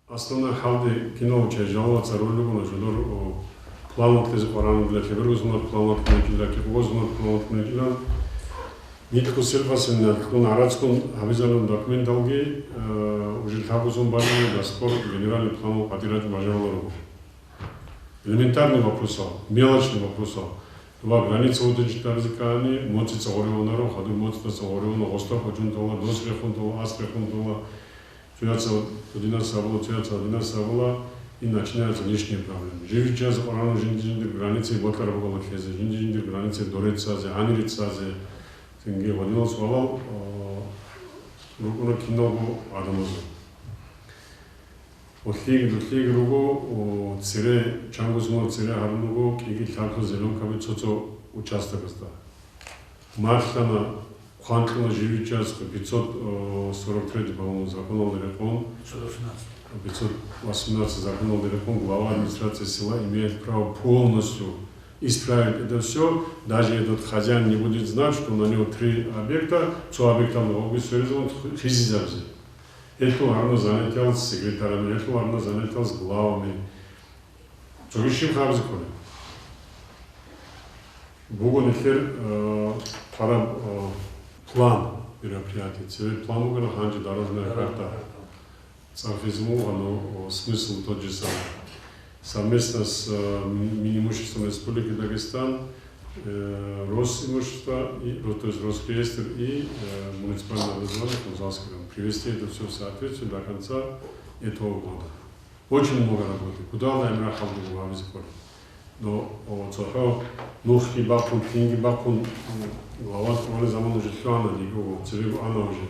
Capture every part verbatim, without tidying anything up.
Основной хӀалде киналго чай жалалаца роль ругола жодор, о, планлъизе къваригӀунеб, лебергузунар планлъунекӀила, кӀикъогузунар планлъунекӀила. Микьго сельхозцентр гӀарацгун гьабизарун документалги, э, уже лъабгузун бажарулеб спор генеральный планал къадират бажарулел руго. Элементарный вопросал, мелочный вопросал. Ва граница удинчӀдабизе ккани, моцӀица гъоревунаро, хадур моцӀдаса гъоревуна, гъоста къочун тола, дос рехун тола, ас рехун тола, цояца одиннадцать абула, цояца одиннадцать абула, и начинаются лишние проблемы. Живичазе къваригӀуна жинди-жиндир границаялъ бокьараб бугола лъезе, жинди-жиндир границаялъ дорецазе, гьанирецазе, цинги гьадинал суалал, а, рукӀуна киналго гӀадамазул. Уллиги-дуллиги руго, о, цере, чангузмур цере гьарун руго, кӀиги лъабго зеленкаби цо-цо участокасда. Малъана, хъванкьуна живичазе пятьсот сорок третий, по-моему, законалда рекъон, пятьсот восемнадцать законалда рекъон, глава администрации села имеет право полностью исправить это все, даже этот хозяин не будет знать, что на него три объекта, цо объекталда гъоги сверизавун хизизабизе. Гьелъул гьарна занятиялъ секретарами, гьелъул гьарна занятиялъ главами. Цоги щиб гьабизе кколеб? Буго нилъер, э, хъвараб, э, план мероприятий. Цебе план бугони гьанже дорожная карта. ЦӀархъизаб буго, но, о, смысл тот же самый. Совместно с, э, ми-, Минимуществом Республики Дагестан, э, Росимущество, и, Ро-, то есть Росреестр и, э, муниципальное образование Хунзалский район. Привести это все в соответствие до конца этого года. Очень много работы. Куда она им рахал было, вам из поля. Но, о, цохо, нухги бахун, кинги бахун, м, глава школы заман уже лъугьана, диго, цебе ана уже.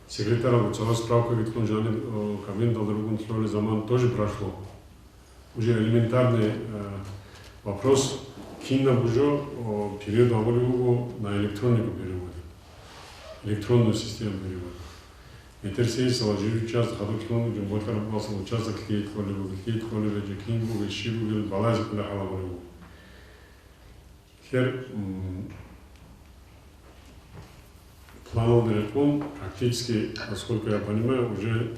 Секретарь цо справка гьитӀун жаниб, о, кабинеталда ругун лъолеб заман тоже прошло. Уже элементарный, э, вопрос, кинаб уже, о, перевод гьабулеб буго на электронику перевод. Электронную систему перевода. Метер сессияла жив участок хадур кьун жумботараб босун участок лъиет хъолеб буго, лъиет хъолеб гьечӀо, кин буго, щиб бугел балагьизе кколеб хӀал гьабулеб буго. Хер, м, планалда рекъон, практически, насколько я понимаю, уже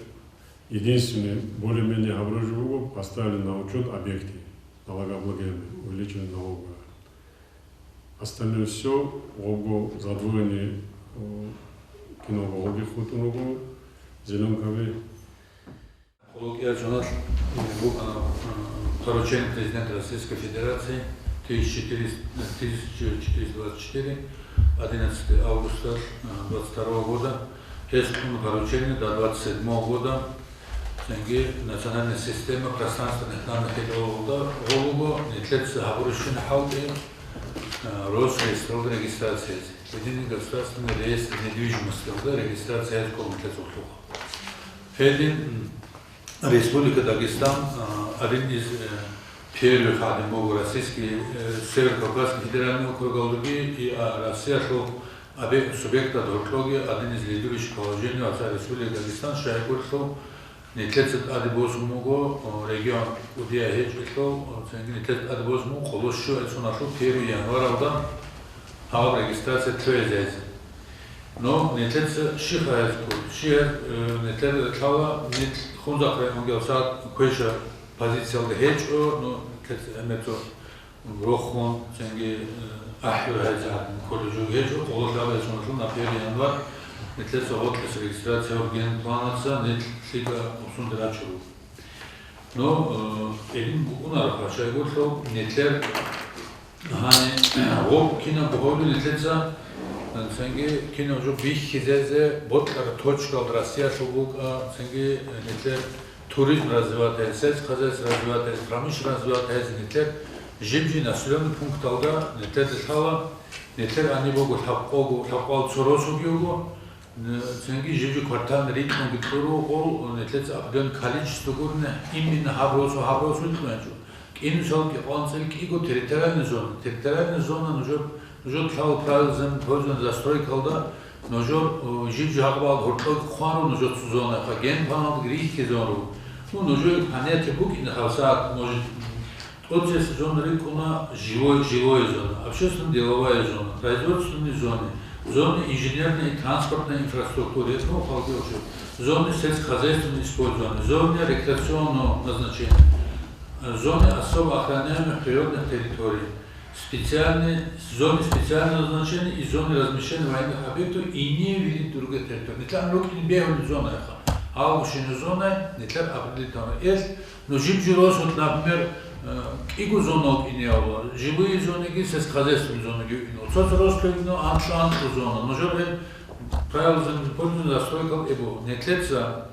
единственный более-менее гьабураб жо буго, поставили на учет объекты налогооблагаемые, увеличили налоговую. Остальное всё, гъобго задвоение, э, киналго гъоги хутӀун руго, зеленкаби. Къолокиа чонал, э, букӀана, э, поручение президента Российской Федерации тысяча четыреста, тысяча четыреста двадцать четыре, одиннадцатого августа, э, двадцать второго года. Гьес кьуна поручение до двадцать седьмого года. Цинги национальная система пространственных данных гьеб гъолда гъолуго, нилъеца гьабурищин хӀалтӀи, а, Росреестралда регистрациязе, Единый государственный реестр недвижимостилда регистрация гьабизе ккола нилъеца гъолъухъ. Гьедин, м, Республика Дагестан, а, один из, э, первых гӀадин буго российский, э, Северо-Кавказский федеральный округалдаги и, а, Россиялъул объект-субъекталда гьоркьоги один из лидирующих положений, а цо Республика Дагестан щайгурелъул нилъеца тӀаде босун буго, о, регион кӀудияй гьечӀелъул, о, цинги нилъеца тӀаде босун буго къоло щуалъуналъул первый январалда гьаб регистрация лъугӀизе. Но нилъеца щиб гьабизе ккола, щиб, э, нилъер лъала, нилъ Хунзахъ районгел сад квеша позициялда гьечӀо, но нилъеца гӀемер цо рохун, цинги, э, ахӀи гьайза кколеб жо гьечӀо, къоло лъабгӀи соналъул на первый январь нилъеца гъоркьиса регистрация гьабураб генпланаца нилъ лъикӀа гьабсунде рачун руго. Но, э, гьедин букӀунаро, щайгурелъул нилъер гьаниб гъоб кинаб бугебали нилъеца, э, цинги кинаб жо бихьизезе бокьараб точкаялда Россиялъул букӀа, цинги, э, нилъер туризм развивать гьаризе, сельское хозяйство развивать гьаризе, промышленность развивать гьаризе нилъер жиб-жиб населённый пункталда нилъеда лъала, нилъер гьаниб буго лъабкъого, лъабкъоялда цо росуги буго, н-, цинги жиб-жиб квартални рикьунги кьуру къол, нилъеца определённое количество гурони, именно гьаб росу, гьаб росу рикьун гьечӀо. КӀинусал кӀикъоялда анцӀила кӀиго территориальная зона. Территориальная зона нужер, нужер лъала правила землепользования, застройкалда, нужер, о, жиб-жиб гьабал гьоркьоги хъван руго нужер цо зона, генпланалдаги рихьизабун руго. Ну, нужер понятие букӀина гьабсагӀат, может, тӀоцебесеб зона рикӀкӀуна жилой, жилой зона, общественно-деловая зона, производственные зоны, Зоны инженерной и транспортной инфраструктуры, ну, халкы вообще, зоны сельскохозяйственного использования, зоны рекреационного назначения, зоны особо охраняемых природных территорий, специальные, зоны специального назначения и зоны размещения военных объектов и не ввели других территорий. Нилъан рукӀине бегьулеб зона яха. Алгъушина зона, нилъер определить гьабуна. Эл, ну, жиб-жи росулъ, например, э, кӀиго зона вукӀине гьавула, жилые зонаги, сельскохозяйственные зонаги вукӀине гьавула. Цо-цо росулъ вукӀине анкьа-анкьа зона. Нужер эл правила землепользования застройкал эбо. Нилъеца,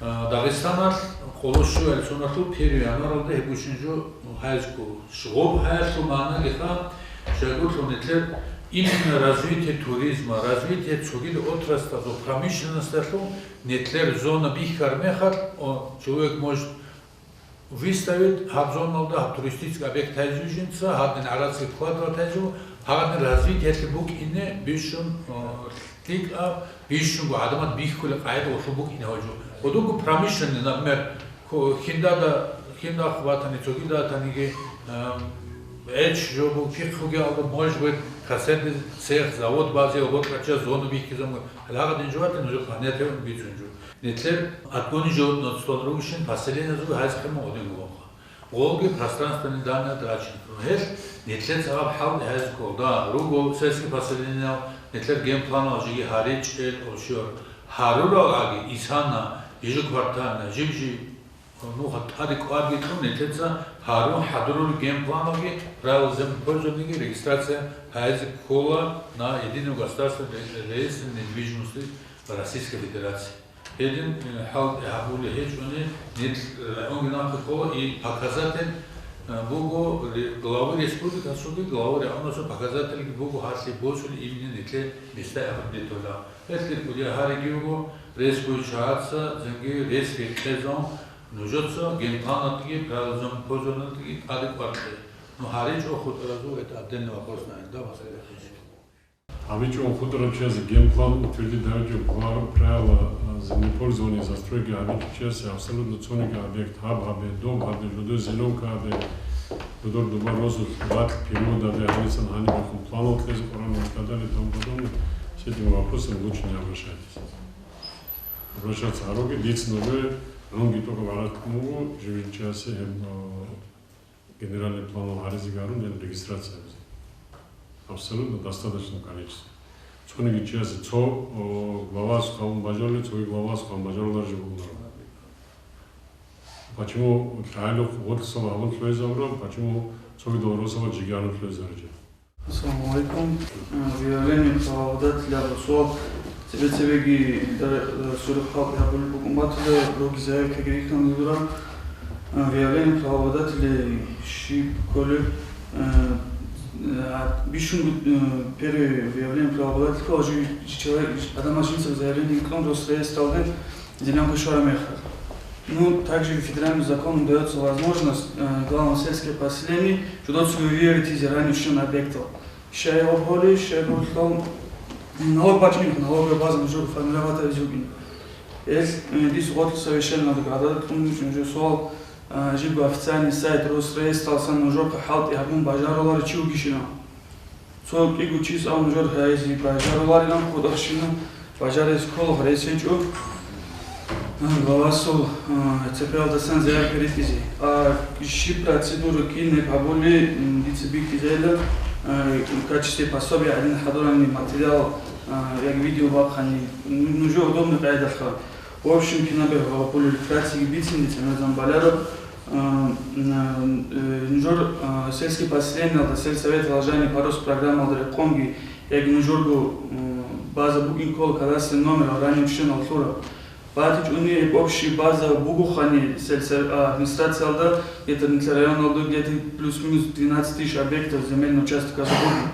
э, Дагъистаналъ къоло щуял соналъул первый январалда гьеб гьучинчӀо гьайзго. Гъоб гьаялъул магӀнагиха, щайгурелъул нилъер именно развитие туризма, развитие цогидал отраслазул, промышленносталъул нилъер зона бихьар мехалъ, о, человек может выставить гьаб зоналда гьаб туристический объект гьайзе жинца, гьадин гӀарацги квадрат гьайзе, гьадин развитиелъе букӀине бищун, о, лъикӀаб, бищунго гӀадамал бихьулеб къагӀида гъолъул букӀине гьайзе. Гъодурго промышленный, например, Ко-, хьиндада, хьиндахъ батани, цогидатаниги, ам, гӀеч жо буго, пихъ бугеалда, может быть, касетный цех, завод базе, оборудование, зону бихьизабун. Гьалагъадин жо батани, нужер планетаялъ бицун жо. Нилъер отгони животноводствоялъ ругищин поселениязул гьайз хъема гъодин бугоха. Гъолги пространственный данные трачинкун. Гьелъ нилъер цӀараб хӀалкъи гьайз ккола. Да, руго сельский поселениял, нилъер генпланал жиги гьаричӀел, ошиор. Гьарурал аги, исана, ежеквартально, жиб-жи, Ну, гьаб тӀаде кӀварги кьун, нилъеца гьарун хӀадурул генпланалги, правила землепользованияги регистрация гьайзе ккола на Единый государственный ре-, реестр недвижимости Российской Федерации. Гьедин, э, хӀал гьабулеб гьечӀони, нилъ районги нахъе ккола, и показатель, э, буго ре-, главы республикасулги, главы районасул показательги буго гьалъие босулеб именно нилъер места абадетула. Гьелъ кӀудиял гьариги буго, рес бугев чагӀаца, цинги ресги кьезун, Нужеца генпланатги, правила землепользованиятги тӀаде кӀвар кье. Ну, гьаричӀо хутӀаразул, это отдельный вопрос, наверное, да, Василий Васильевич? ГьабичӀо хутӀарав чиясе генплан утвердить гьабичӀо, правила, а, землепользования, застройки гьабичӀо чиясе абсолютно цониги объект гьаб гьабе, доб гьабе, жодое зеленка гьабе, жодор дуба росулъ, батӀ период гьабе, гьанисан гьанибехун планал кьезе кӀваран ва так далее и тому подобное. С этими вопросами лучше не обращайтесь. Обращаться гьаруге, дица нужее гӀунги тӀокӀаб гӀарац кьун буго, жибинчиясе гьеб, а, генеральный планал гьаризе гьарун, яни регистрация гьабизе. Абсолютно достаточно количество. Цониги чиясе цо, о, главас хъалун бажарулел, цоги главас хъалун бажарулар жо буго народ. Почему лъагӀалухъ гъорлъ сала гьабун лъугьизе абураб, почему цоги долоросала жиги гьарун лъугьизе гьаричӀеб? Ассаламу алейкум. Э, выявление правообладателя абураб суал цебе-цебеги, э, сурихъ халкъ гьабулеб букӀун батила, руги заявкаги рихьун гьабураб. Э, выявление правообладателей щиб кколеб, э, э, бищунго, э, первое выявление правообладателя ккола жи-, жи-, человек, адамас жинцаго заявление кьун Росреестралде, Зеленка щвараб мехалъ. Ну, также федеральным законом даётся возможность, э, главам сельских поселений жидецаго выявить из ранее учтённых объектов. Щай гьоб гьолей, щай гьолъул налог бачӀинеб, налоговая база нужер формировать гьабизе бугин. Эл, э, дис гъорлъ совещаниялда гӀадат кьун букӀин жо суал, э, жибго официальный сайт Росреестралсан нужер хӀалтӀи гьабун бажаруларев чи вугищинал. Цо кӀиго чияс абун жо гьайзе бажаруларилан, кодобщина бажарулес ккола гьарес гьечӀо. Главасул, а, ЦП-алдасан заявка ритӀизе. А щиб процедура кин гьеб гьабули, м, дица бихьизайила, а, в качестве пособия гӀадин хӀадурани материал, а, яги видео бахъани, ну, нужер удобный къайдалъха. В общем, кинабе гьабулел регистрациги бицин дица мезан балараб, а, м, э, нужер, а, сельский поселениялда, сельсовет Волжане порос программалда рекъонги, яги нужерго, м, база бугин ккола кадастрный номер, а, ранее учтёнал лъураб. БатичӀони гьеб общий база бугохъани сельсо-, а, администрациялда, где-то нилъер районалда где-то плюс-минус двенадцать тысяч объектов земельный участок азбуги.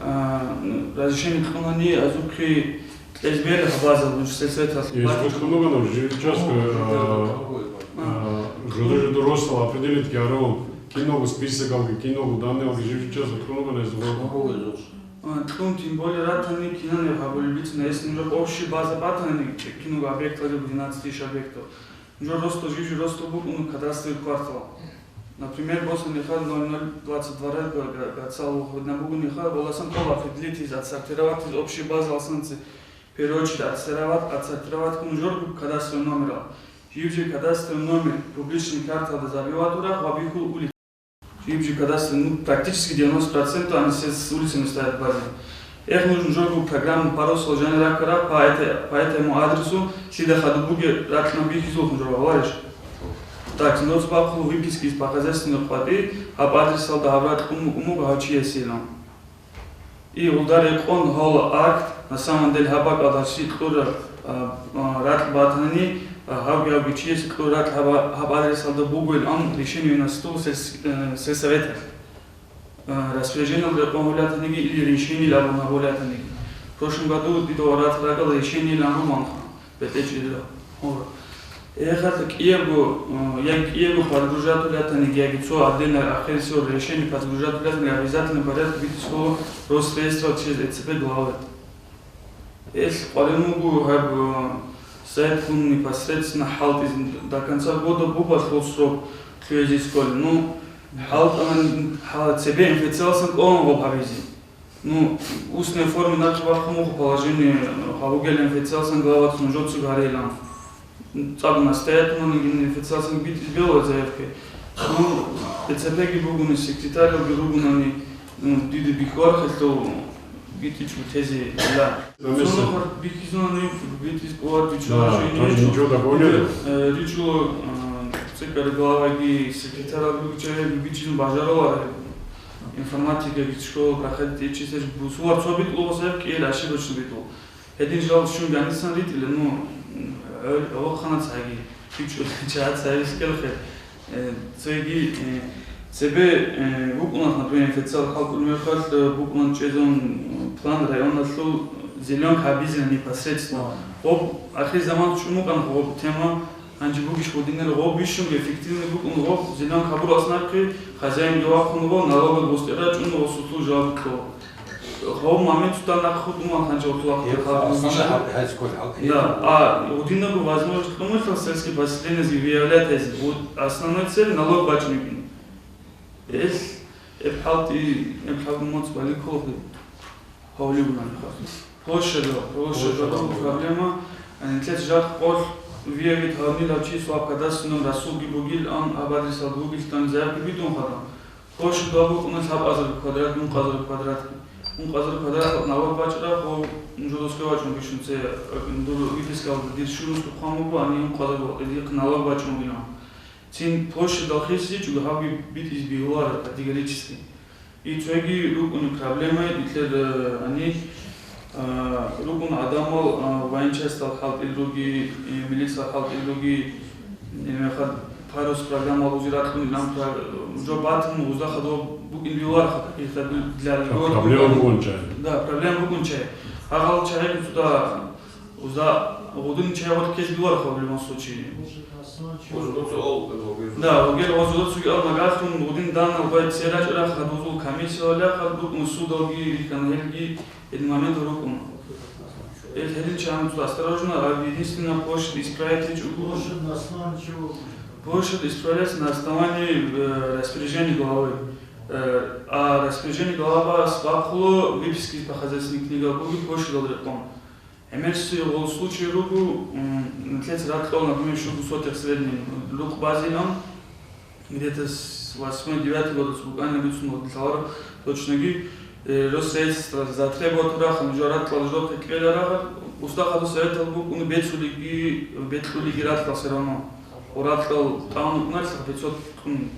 А, ну, разрешение кьунани азухъе кьезбел гьабазал, ну, сельсоветалъ. Есть вот много, но жи-, часто, а, а, жодо-жодо росал определить гьарун, киного списогалги, киного данныялги жи-, часто кьунугана из вот. А, кьун, тем более, ратани кинани гьабули бицина, если нужер общий база батани, киного объекталги двенадцать тысяч объектов. Нужер ростал, жи-, жи ростал букӀун кадастровый квартал. Например, босаниха ноль ноль двадцать два га-, га-, гацал вугьуна бугониха, воласан ккола определитиз, отсортироватиз, общий базалсанци, в первую очередь, отсортировать, отсортировать ккун жоргу кадастровый номерал. Жиб же кадастровый номер публичный карталда забивать урах ва бихьул улиц. Жиб же кадастровый, ну, практически девяносто процентов они все с улицами стоят в базе. Их нужно жоргу программу паросал жанира кара по этой, по этому адресу, лъида хадубуге ратна бихьизулхун жорга, товарищ. Так, ноц бахъул выписки из показательных къватӀи, гьаб адресалда гьаб ратӀ умук-умук гьав чиясилан. И гьулда рекъон гьола акт, на самом деле, гьаб бакӀалда щи кьура, а, а, ратӀ батани, а, гьавги-гьавги чиясе кьура ратӀ гьаб, гьаб адресалда бугоилан решение на стол сельс-, э, сельсоветалъ. А, распоряжение рекъон гьулятаниги или решение абуна гьулятаниги. В прошлом году дида варат рагал решение ламу манха, бетӀечӀила. Гьора. ЭхатӀа кӀиябго, э, яги кӀиябго подгружать гьулятаниги, яги цо отдельно ахирисев решение подгружать гьулятаниги, обязательно порядке битӀис гьола Россельхозтранса через Э Ц Б главы. Эл къварин вуго гьаб, э, сайт гун непосредственно хӀалтӀизе, до конца года буго лъул срок лъугьизе кколеб. Ну, хӀалтӀана, хӀа-, цебе инфекциялсан кӀолан гъоб гьабизе. Ну, устной форме нахъе бахъун вуго положение, э, гьабугел инфекциялсан главаца нужецаго гьарейилан. ЦӀакъ настоятельно инфекциялсан битӀизе бегьула заявка. Ну, Э Ц Б-ги бугони, секретаралги ругонани, ну, дида бихьвархъалъув битӀичӀо тезе, да. Цо нухалъ бихьизунани битӀиз къуват бичӀчӀуларищ, тоже ничего такого нету. Э, ричӀо, э, цӀикӀкӀараб главаги, секретаралги чагӀи бичӀчӀизун бажаруларо. Информатикаги школа проходить ичӀчӀисач бусулар цо битӀулгъуса кӀел ошибочно битӀул. Гьедин жал щун гьанисан ритӀила, ну, гӀо-, гӀолохъанаца гьаги, бичӀчӀулел чагӀаца гьаги ккелхъе. Э, цоги, э, цебе, э, букӀуна, например, инфекциялъ халкъ мехалъ, э, букӀуна чӀезун, э, план районалъул зеленка гьабизина непосредственно. Гъоб ахир заман чӀун букӀана гъоб тема, гьанже бугищ гъодинал гъоб бищунго эффективный букӀун гъоб зеленка гьабурас нахъе хозяинги вахъун гъо, налогал бустӀе рачӀун гъосулъул жаваб кьо. Гъоб момент цода нахъ хутӀун ван гьанже гъоб лъугьа-, Гьеб хутӀун хутӀун. Основной хӀал-, хӀал-, хӀал-, Да, а гъодинабго возможность кьумулъа сельское поселениезе виявлять гьазе. Вот основной цель налог бачӀун букӀин. Эл, эб хӀалтӀи, эб хӀалтӀи моцӀ баликулахъе гьавлигунани хъа. Площадь, площадь, Площадь. Проблема. Нилъеца жакъа къолъ виявит гьавнилав чи сваб кадастралъ расулги бугил, ан абадрисал бугилъан заявка битӀун хъадал. Площадь букӀуна лъабазар квадрат, ункъазар квадрат. Ункъазар квадрат налог бачӀараб, гъо, нуж доске бачӀун бищун це, дур выпискалда дир щурун хъван буго, ани ункъазар дихъ налог бачӀун бугилан. Цин площадь далхисичӀого гьабги битӀиз бигьуларо категорически. И цоги рукӀуна проблема, итлъер, э, ани, а, рукӀун гӀадамал, а, военчастал хӀалтӀил руги, э, милицал хӀалтӀил руги, э, мехалъ парус программал узи ракьун, нам пра-, жо батун, узда хадув букӀин бигьуларо, хатӀа, для льгот. Проблема бугун чай. Да, проблема бугун чай. Агъал чай цуда Узда гъудин чай гъоркьез биларха в любом случае. Узгуцу ол, узгуцу. Да, вугел узгуцуги ал магазин гъудин дан албай церач рахъа дузул комиссия валяха дукун судалги рихьана гьелги эдин момент рукун. Эл гьедин чан осторожно, а единственная площадь исправить чугу. Площадь на основании чего? Площадь исправляется на основании, э, распоряжения главы. Э, а распоряжение глава сбахуло выписки по хозяйственной книге буги площадь алрекъон. ГӀемерси гъол случай руго, м, нилъеца ракьал, например, щуго сотых средний рукъ базилан, где-то с восьмой-девятой годас буквально бицун гъодилъаларо точноги, э, Россельхозтранс затребовать раха, нуж ракьал жо кьела раха, устахадо советал букӀун бецулиги, бекьулиги ракьал все равно. Ракьал тӀамун букӀуналъ пятьсот кьун.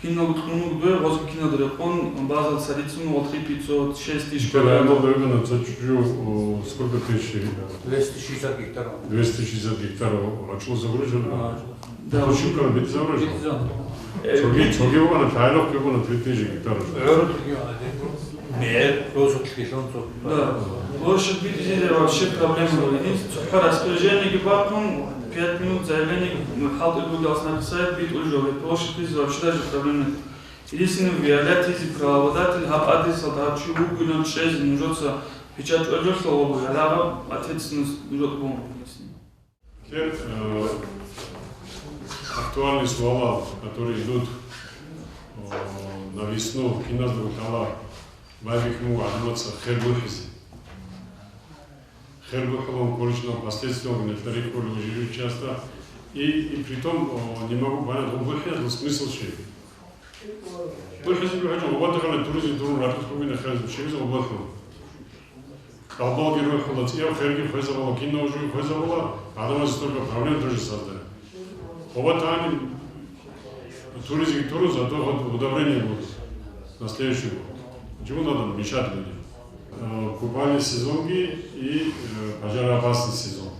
Киналго кьунуг дуе, гъозги киналда рекъон, базал цадицун ва три пятьсот, шесть тысяч килограмм. Килограмм дойгана, ца чучу, о, сколько тысяч? Двести шестьдесят гектаров. Двести шестьдесят гектаров. А что загружено? А, да. Почему бит загружено? Бит загружено. Э, цоги, бит- цоги вона, тайлок вона, три тысячи гектаров. Эр, мер, просто килон цо. Да. Площадь бит вообще проблема. Единственное, цохӀо распоряжениеги бахъун, пять минут заявление, ну, хӀалтӀи бугелас написать, бит уже. Площадь вообще даже проблема нет. Единственное, виолятизе правообладатель гьаб адресалда гьаб чи вугилан чӀезе нужеца печать чӀвалелъул гьабу, гьалагъаб ответственность нужер бун. Теперь, э, актуальные слова, которые идут На весну киназдаго лъала байбихьун буго гӀадамаца хер бухӀизе. Хер бухӀулан коричневые последствия гьелда рихьулел жижичаста. И, и притом, о, не могу понять, гъоб бухӀиялъул смысл щиб? БухӀизе бихӀичӀо, гъобатахъали туризе дурун ракьулъ бугин хераз бихьизе гъоб бухӀун. Калбалги рухӀула, цӀияв херги хвезабула, кинав жуги хвезабула, гӀадамазе столько проблем тоже создает. Гъобатани туризеги турун, зато хоть удобрение будут на следующий год. Почему надо мешать людям? Э, купальный сезонги и, э, пожароопасный сезон.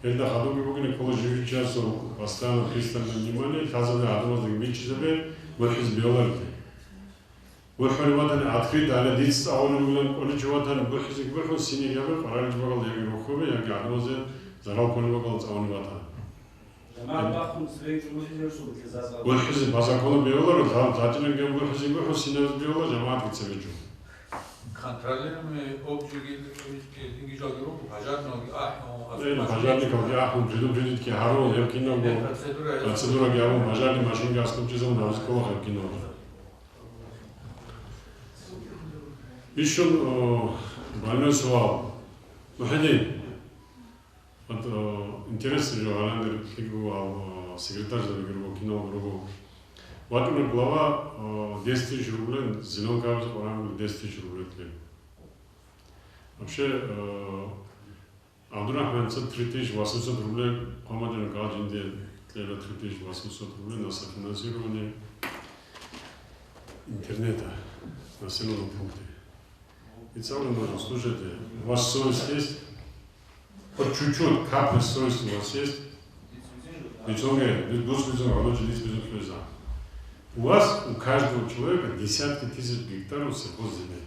Гьелда хадубги бугин, ккола жижичасул постоянно пристальное внимание, лъазабе гӀадамаздаги бичизабе, бухӀизе бегьуларелъи. БухӀулев ватани, открыто гьале дица цӀалулев вугилан кӀоличи ватани, бухӀизеги бухӀун, синеги гьабе, къваригӀараб жо багала яги рохьобе, яги гӀадамазе зарал кколеб багала цӀалулев ватани. ЖамагӀат бахъун цебе чӀужу жинер субутлъи зазгъал. БухӀизе по закону бегьуларо, гьал лъачӀинаб гьеб бухӀизе бухӀун, синабизе бегьула, жамагӀатги цебе чӀун. Контролируемый обжиги, инги жалги руго, пожарналги ахӀун, э, пожарникалги ахӀун, предупредитьги гьарун, гьеб кинабго, э, процедура, процедураги гьарун, пожарный машинги аскӀоб чӀезабун, гьабизе ккола гьеб кинабго. Бищун, о, больной суал. МухӀидин, вот, о, интересный жо, гьаландер лъикӀго, а, секретарь жо руго, киналго руго. ВатӀуна глава, о, десять тысяч рублей, зеленка абизе къваригӀун буго десять тысяч рублей кьела. Вообще, о, ГӀабдурахӀманца три тысячи восемьсот рублей, хъвамаджана гьал жинде кьела три тысячи восемьсот рублей на софинансирование интернета в населённом пункте. И целый можно, слушайте, у вас совесть есть? Хоть чуть-чуть, капля совести у вас есть? Лицо мне, бус-, бусурбабазул гӀодов жо лиц бизун лъугӀизаб. У вас, у каждого человека десятки тысяч гектаров сельхозземли.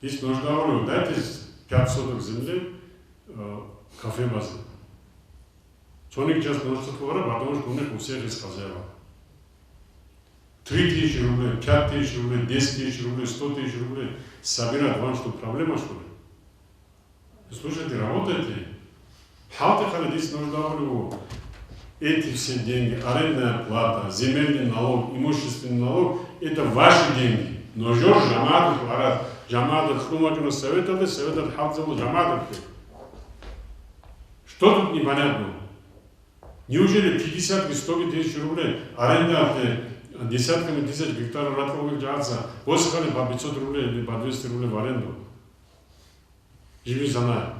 Есть нужда, говорю, дайте пять соток земли, э, кафе базе. Цоник часть нужно творить, потому что у них у всех есть хозяева. Три тысячи рублей, пять тысяч рублей, десять тысяч рублей, сто тысяч рублей собирать вам что, проблема, что ли? Слушайте, работайте. ХӀалтӀухъали дица нужда гьабулеб буго. Эти все деньги, арендная плата, земельный налог, имущественный налог, это ваши деньги. Но жо жамагӀаталъул гӀарац, жамагӀаталъ хъумачӀуна советалде, советалъ хӀалтӀизабула жамагӀаталъе. Что тут непонятно? Неужели пятьдесят, сто тысяч рублей аренда, десятками тысяч гектаров ракьалда жагьилца босухъали по пятьсот рублей или по двести рублей в аренду? Живи за нами.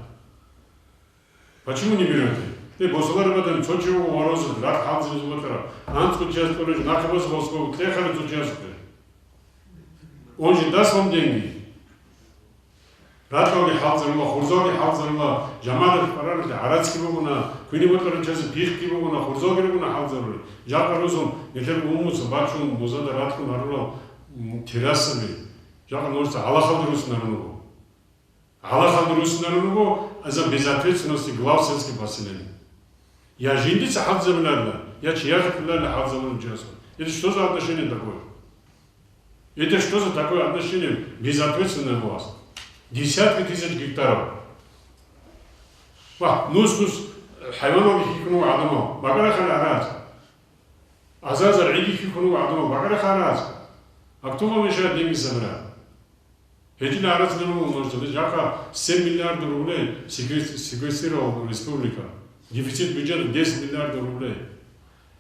Почему не берете? Э, босулареб адам цо чи вуго гъорозул, ракь хӀалтӀизабизе бокьарав. АнцӀго чияс кьолеб жо, нахъе босун, босго, кьехъараб цо чиясухъе. Он же даст вам деньги. Ракьалги хӀалтӀизарула, хурзалги хӀалтӀизарула, жамагӀаталъ къваригӀаралде гӀарацги бугуна, квине бокьарав чиясе пихъги бугуна, хурзалги ругуна хӀалтӀизарули. Жакъа росун, нилъер умумуца бачун, музада ракьун гьарурал, м, террасаби. Жакъа нужеца гьалахалде руссинарун руго. Гьалахалде руссинарун руго, из-за безответственности глав сельских поселений. Я жиндица хӀалтӀизабиларила, я чияхъе кьоларила хӀалтӀизабулев чиясухъе. Это что за отношение такое? Это что за такое отношение безответственное у вас? Десятки тысяч гектаров. Ва нус-нус, э, хӀайваналги хьихьун буго гӀадамал, бакӀарахъали гӀарац. Азар-азар гӀиги хьихьун буго гӀадамал, бакӀарахъали гӀарац. А кто вам мешает деньги собирать? ГьечӀила гӀарац гьанун нужеца. Жакъа семь миллиардов рублей секвес-, секвестировал республика. Дефицит бюджета десять миллиардов рублей.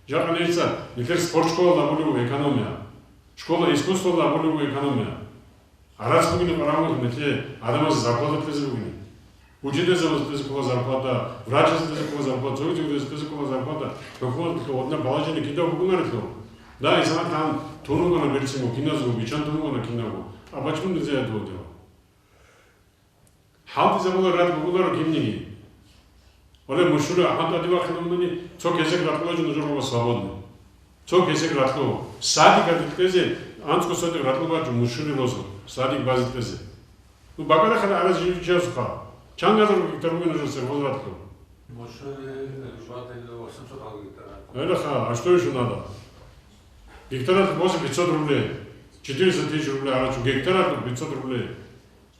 Жакъа нилъеца, нилъер спортшколалда гьабулеб буго экономия. Школа искусствалда гьабулеб буго экономия. ГӀарац бугин къваригӀуна нилъее, гӀадамазе зарплата кьезе бугин. Учительзабазе кьезе ккола зарплата, врачазда кьезе ккола зарплата, цогидазда кьезе ккола зарплата. ХӀукуматалъул гьадинаб положение кидаго букӀунарелъул. Да, инсанас тун бугони берцинго киназго, биччан тун бугони кинабго. А почему нельзя этого делать? ХӀалтӀизабулел ракь букӀунаро кинниги. Оле, мушулев АхӀмад тӀаде вахъинавани, цо кесек ракьуларо нужер гъоба свободный. Цо кесек ракьуларо. Садикалде кьезе, анцӀго садик ракьулеб бачӀо, мушулев росу, садик базе кьезе. Ну, бакӀарахъали гӀарац жив чиясухъа. Чан газар гектар бугин нужер сельхозракьлу? Мушулев, э, жубател восемьсот гектар. Элеха, а что ещё надо? Гектаралъ босун пятьсот рублей. Четыреста тысяч рублей гӀарачӀун, гектаралъ пятьсот рублей.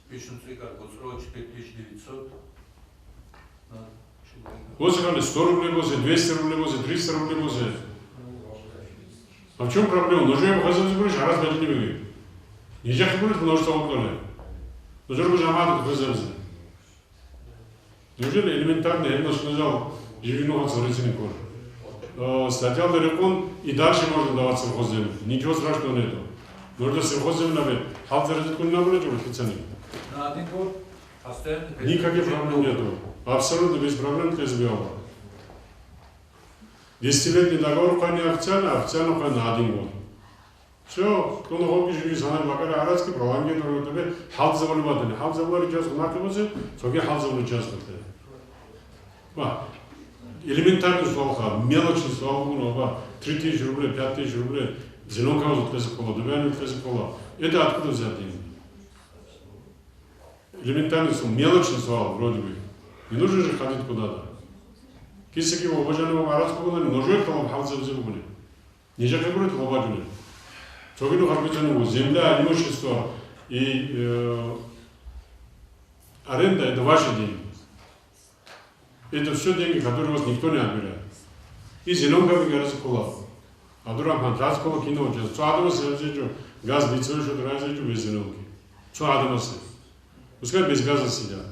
Пишун цӀикӀкӀар гуцӀрочи пять тысяч девятьсот. Босухъали сто рублей босе, двести рублей босе, триста рублей босе. А в чём проблема? Нужер хвезабизе гурищ гьарас бачӀине бугеб. Нижехъе гурищ нуж цо вукӀана. Нужер жамагӀат хвезабизе. Неужели элементарно гьеб нуж нужал живинуха цорисин кколеб? Э, статьялда рекъон и дальше можно давать сельхозземлю. Ничего страшного нету. Нужда сельхозземлю набе хӀалзаризе ккун набулеб жо лъицани. На один год постоянно. Никаких проблем нету. Абсолютно без проблем кьезе бегьула. Десятилетний договор хъвани официально, официально хъвани на один год. Всё, кьуна гъоги жиги санай бакӀара гьарацги пролонгировать гьабе, хӀалзабули батани, хӀалзабулари час гьунахъе бузе, цоги хӀалзабули час гъатӀе. Ва элементарный суал ха, мелочный суал бугун, оба, три тысячи рублей, пять тысяч рублей, зеленка узухъезе ккола, дубяни узухъезе ккола. Это откуда взять деньги? Элементарный суал, мелочный суал вроде бы. Не нужно же ходить куда-то. Кисаги обожанного гьарац бугунани, нужер талаб хӀалзабизе бугуни. Нижехъе гурит гъобадулел. Цогидул харбицанив, земля, имущество и, э, аренда — это ваши деньги. Это все деньги, которые у вас никто не отбирает. И зеленка гьаризе ккола. Абдурахман, гьаризе ккола кинав час. Цо гӀадамас гьаризе гьечӀо, газ лицевой счёт гьаризе гьечӀо без зеленки. Цо гӀадамас. Пускай без газа сидят.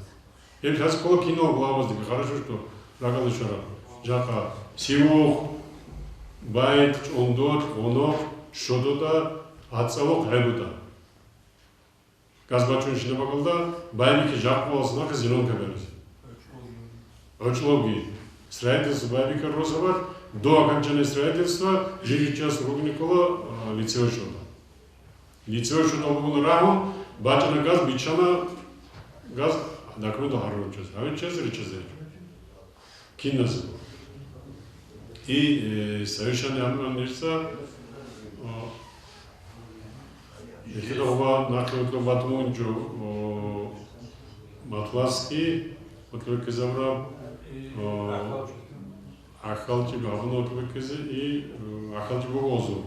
Гьеб гьаризе ккола кинал главаздаги, хорошо, что рагӀалде щвараб. Жакъа Сивух, Байт, ЧӀондор, Гъонохъ, Щодода, ГӀацӀалухъ, ГӀебутӀа. Газ бачӀунщина бакӀалда, Байбике жакъа валас нахъе зеленка берез. ГӀочӀлъоги. Строительство Байбикер росабалъ, до окончания строительства, жиги час ругни ккола, а, лицевой счёталда. Лицевой счёталда бугун рагьун, бачӀана газ, биччана газ, документал гьарурав чияс. Гьавичияс риччазе. Киназе. И, э, совещание гьабун нижеца, о, нахъе батун унчӀо, о, Матласский, вот вы кизавра, о, Ахалчи габуна кибикизе и, э, Ахалчи бугозу.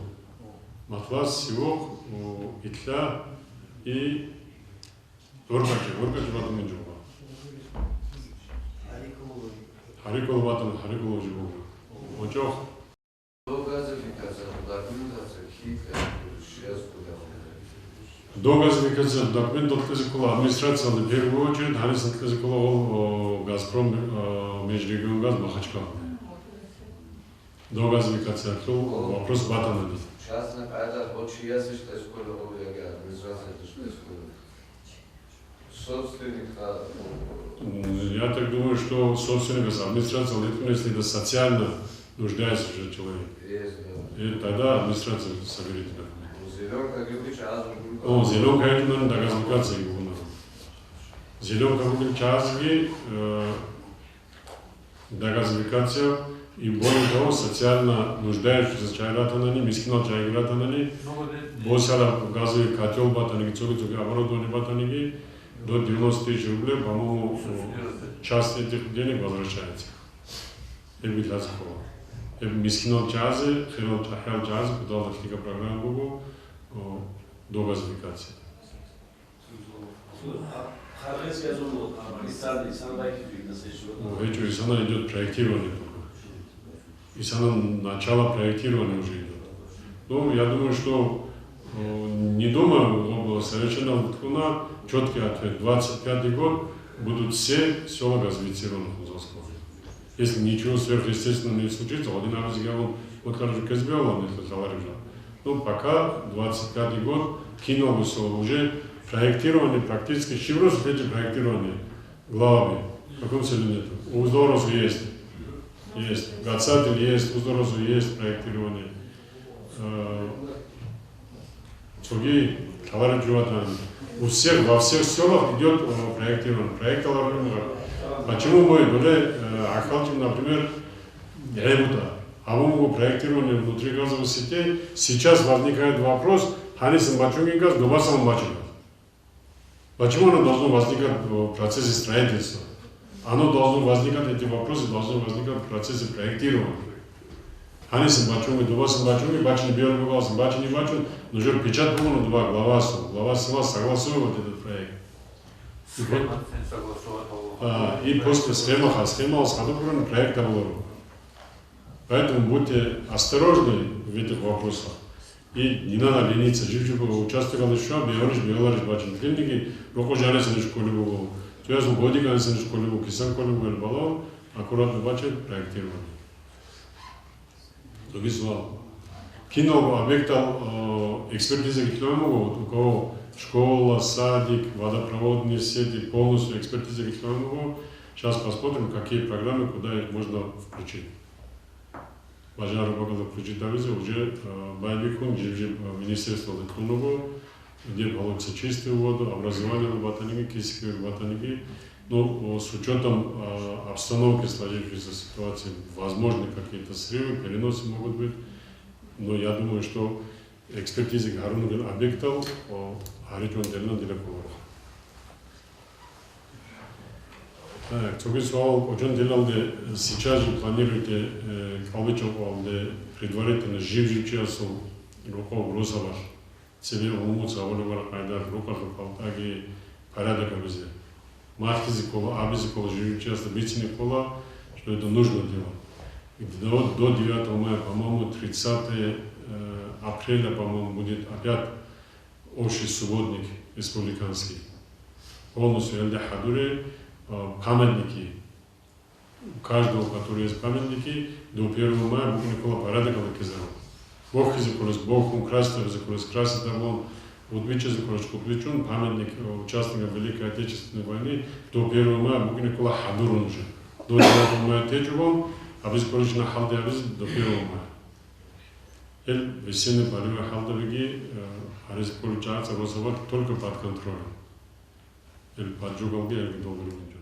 Матлас, Сивух, о, Итла и ГӀуркӀачи, ГӀуркӀачи батун жуба. Гьарикул батун, гьарикул жуба. Очох. До газификации документация хитра, сейчас куда. До газификации документ кьезе ккола администрациялде в первую очередь, гьанисан кьезе ккола гъол, о, Газпром, о, Межрегионгаз Махачкала. До газификациялъул вопрос батанани. Частный къайда гъо чиясищ кьезе ккола гъо яги администрациялдеш кьезе ккола? Собственник, а, М, я так думаю, что собственник администрация, если это социально нуждающийся человек. Есть, да. И тогда администрация соберет документы. Ну, зеленка гибичи азу. О, зеленка это, наверное, до газификации его надо. Зеленка будет чазги, э, до газификация и, более того, социально нуждающийся чай ратанани, мискинал чай ратанани, босара газовый котел батаниги, цоги-цоги оборудование батаниги, до девяносто тысяч рублей, по-моему, часть этих денег возвращается. Эб билгьазухъо. Эб мискинал чазе, хирал чахӀиял чазе, кудал дагьлига программа буго, о, до газификации. Харгъес язун, а, Пакистан, Исламабад, О, гьечӀо, исана идет проектирование только. Исана начало проектирования уже идет. Ну, я думаю, что, э, не думаю, совершенно четкий ответ. Двадцать пятый год будут все села газифицированы. Если ничего сверхъестественного не случится, один раз я вам вот скажу, Казбек, ладно, если товарищ. Ну, пока двадцать пятый год, кино высыло уже, проектирование практически, щиброс эти проектирования главами. В каком селе нету? У Здорозу есть. Есть. Гацатин есть, у Здорозу есть проектирование. Э, Цоги товарищ Джуатан. У всех, во всех селах идет, э, проектирование. Проект аларунга. Почему мы были, э, Ахалчи, например, ГӀебутӀа? А мы могу проектирование внутри газовой сети. Сейчас возникает вопрос, гьанисан бачунги газ, дубасан бачунги газ. Почему оно должно возникать в процессе строительства? Оно должно возникать, эти вопросы должны возникать в процессе проектирования. Гьанисан бачунги, дубасан бачунги, бачине биялъ бугосан, бачине бачун, нужер печать бугону дуба главасул. Глава села согласовывает этот проект. И вот, Схема согласовывает. А, и после схема, а схема у нас ходит проект обзора. Поэтому будьте осторожны в этих вопросах. И не надо лениться, жиб-жиб участокалде щван, бегьулищ, бегьуларищ бачӀин. Кинниги рокъо жаресанищ кколеб буго, цоясул годик гьанисанищ кколеб буго, кисан кколеб буго, балагьун, аккуратно бачӀин проектирование. Цоги суал. Киналго объектал, э, экспертизаги лъугьун буго, вот у кого школа, садик, водопроводные сети, полностью экспертизаги лъугьун буго. Сейчас посмотрим, какие программы, куда их можно включить. Бажараб бакӀалда включить гьабизе уже, э, байбихьун жиб-жиб, э, министерствоялда кьун буго, где получится чистую воду, образованиялда батаниги, кисикиялда батаниги. Ну, о, с учётом, э, обстановки, сложившейся ситуации, возможны какие-то срывы, переносы могут быть. Но я думаю, что экспертизаги гьарун ругел объектал, о, гьаричӀун тела дила кколаро. Так, цоги суал. КӀочон телалде, сейчас же планируете, э, кӀалбичӀеб къоялде предварительно жив-жив чиясул рокъов росабалъ цебе умумуца абулеб къайдалъ рукъалъул палтаги порядок гьабизе? Махьизе ккола, абизе ккола, жив-жив чиясда бицине ккола, что это нужно делать. И до, до девятого мая, по-моему, тридцатое, э, апреля, по-моему, будет опять общий субботник республиканский. Полностью гьелде хӀадуре, а, памятники. У каждого, у которого есть памятники, до первого мая букӀине ккола порядок гьабизе. Бохьизе кколес бохун, красить гьабизе кколес красить гьабун, кӀудбичӀизе кколес кӀудбичӀун, памятник, э, участникам Великой Отечественной войны до первого мая букӀине ккола хӀадурун уже. До девятого мая течӀого, гьабизе кколищ на хӀалде гьабизе до первого мая. Гьел весенне-полевой хӀалдабиги, э, гьаризе кколел чагӀаца росабалъ только под контролем. Гьел поджогалги гьелги долго ругел.